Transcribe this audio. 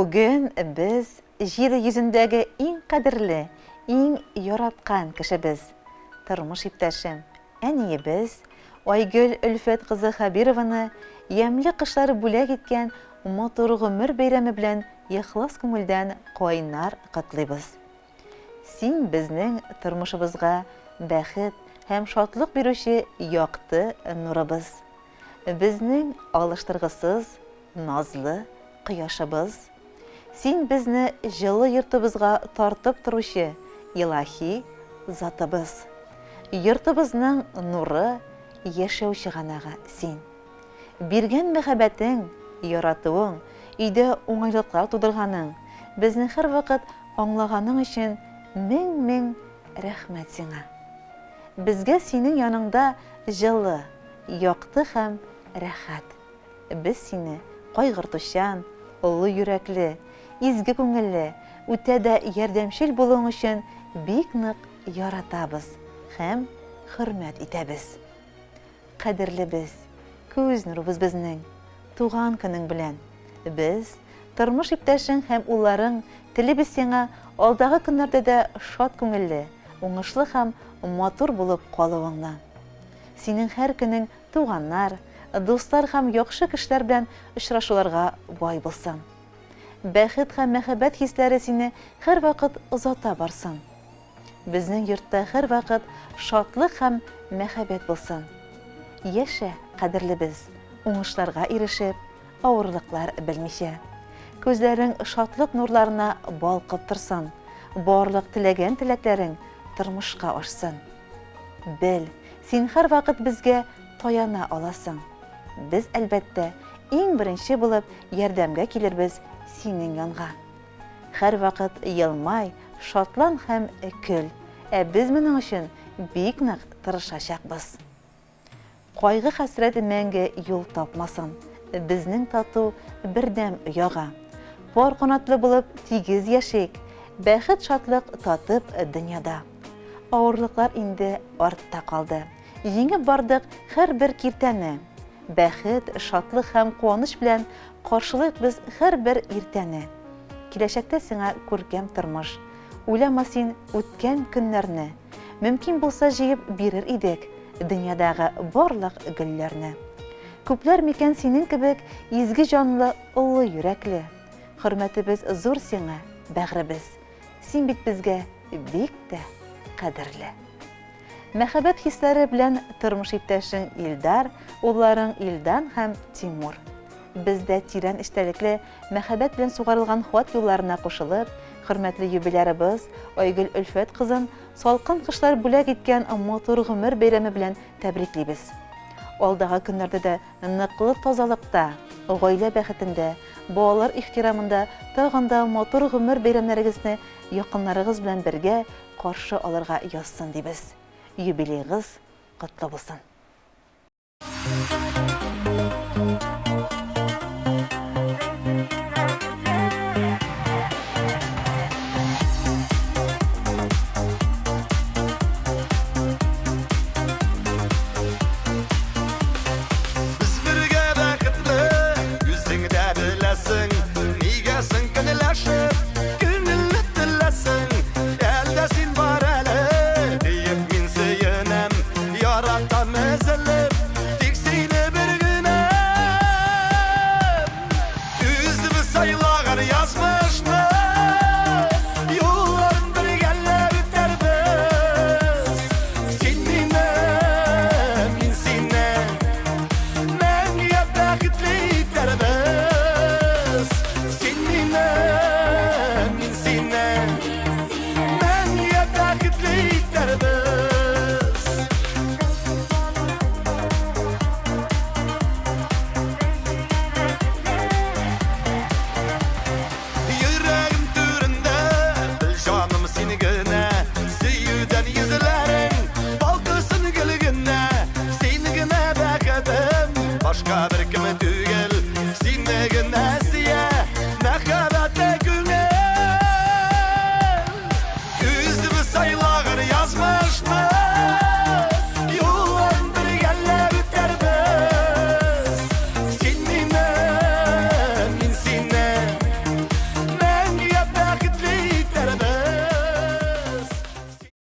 Бүген без җир йөзендәге иң кадерле, иң яраткан кешебез, тормыш иптәшем, әниебез Айгөл Өлфәт кызы Хәбированы ямьле кышлар бүләк иткән матур гомер бәйрәме белән ихлас күңелдән кайнар котлыйбыз. Син безнең тормышыбызга бәхет һәм шатлык бирүче якты нурыбыз. Безнең алыштыргысыз, назлы кояшыбыз. Син безне җылы йортыбызга тартып торучы илаһи затыбыз. Йортыбызның нуры, яшәү чыганагы син. Биргән мәхәббәтең, яратуың, өйдә уңайлыклар тудырганың, безне һәрвакыт аңлаганың өчен мең-мең рәхмәт сиңа. Безгә синең яныңда җылы, якты һәм рәхәт. Без сине кайгыртучан, олы йөрәкле, изге күңелле, үтә дә ярдәмчел булуың өчен бик нык яратабыз һәм хөрмәт итәбез. Кадерлебез, күз нурыбыз безнең, туган көнең белән! Без, тормыш иптәшең һәм улларың, телибез сиңа алдагы көннәрдә дә шат күңелле, уңышлы һәм матур булып калуыңны. Синең һәр көнең туганнар, дуслар һәм яхшы кешеләр белән очрашуларга бай булсын. Бәхет һәм мәхәббәт хисләре сине һәрвакыт озата барсын. Безнең йортта һәрвакыт шатлык һәм мәхәббәт булсын. Яшә, кадерлебез, уңышларга ирешеп, авырлыклар белмичә. Күзләрең шатлык нурларына балкып торсын, барлык теләгән теләкләрең тормышка ашсын. Бел, син һәрвакыт безгә таяна аласың. Без, әлбәттә, иң беренче булып ярдәмгә килербез синең янга. Һәрвакыт елмай, шатлан һәм көл, ә без моның өчен бик нык тырышачакбыз. Кайгы-хәсрәт мәңге юл тапмасын безнең тату, бердәм ояга. Пар канатлы булып тигез яшик, бәхет-шатлык татып дөньяда. Авырлыклар инде артта калды, җиңеп бардык һәрбер киртәне. Бәхет, шатлык һәм куаныч белән Каршылыйк без һәрбер иртәне. Киләчәктә сиңа күркәм тормыш. Уйлама син үткән көннәрне. Мөмкин булса җыеп бирер идек Дөньядагы барлык гөлләрне. Күпләр микән синең кебек изге җанлы, олы йөрәкле? Хөрмәтебез зур сиңа, бәгъребез. Син бит безгә бик тә кадерле. Мәхәббәт хисләре белән тормыш иптәшең Илдар, улларың Илдан һәм Тимур. Без дә тирән эчтәлекле мәхәббәт белән сугарылган хат юлларына кушылып, хөрмәтле юбилярыбыз Айгөл Өлфәт кызын салкын кышлар бүләк иткән матур гомер бәйрәме белән тәбриклибез. Алдагы көннәрдә дә ныклы тазалыкта, гаилә бәхетендә, балалар ихтирамында тагын да матур гомер бәйрәмнәрегезне якыннарыгыз белән бергә каршы алырга язсын дибез. Юбилеегыз котлы булсын!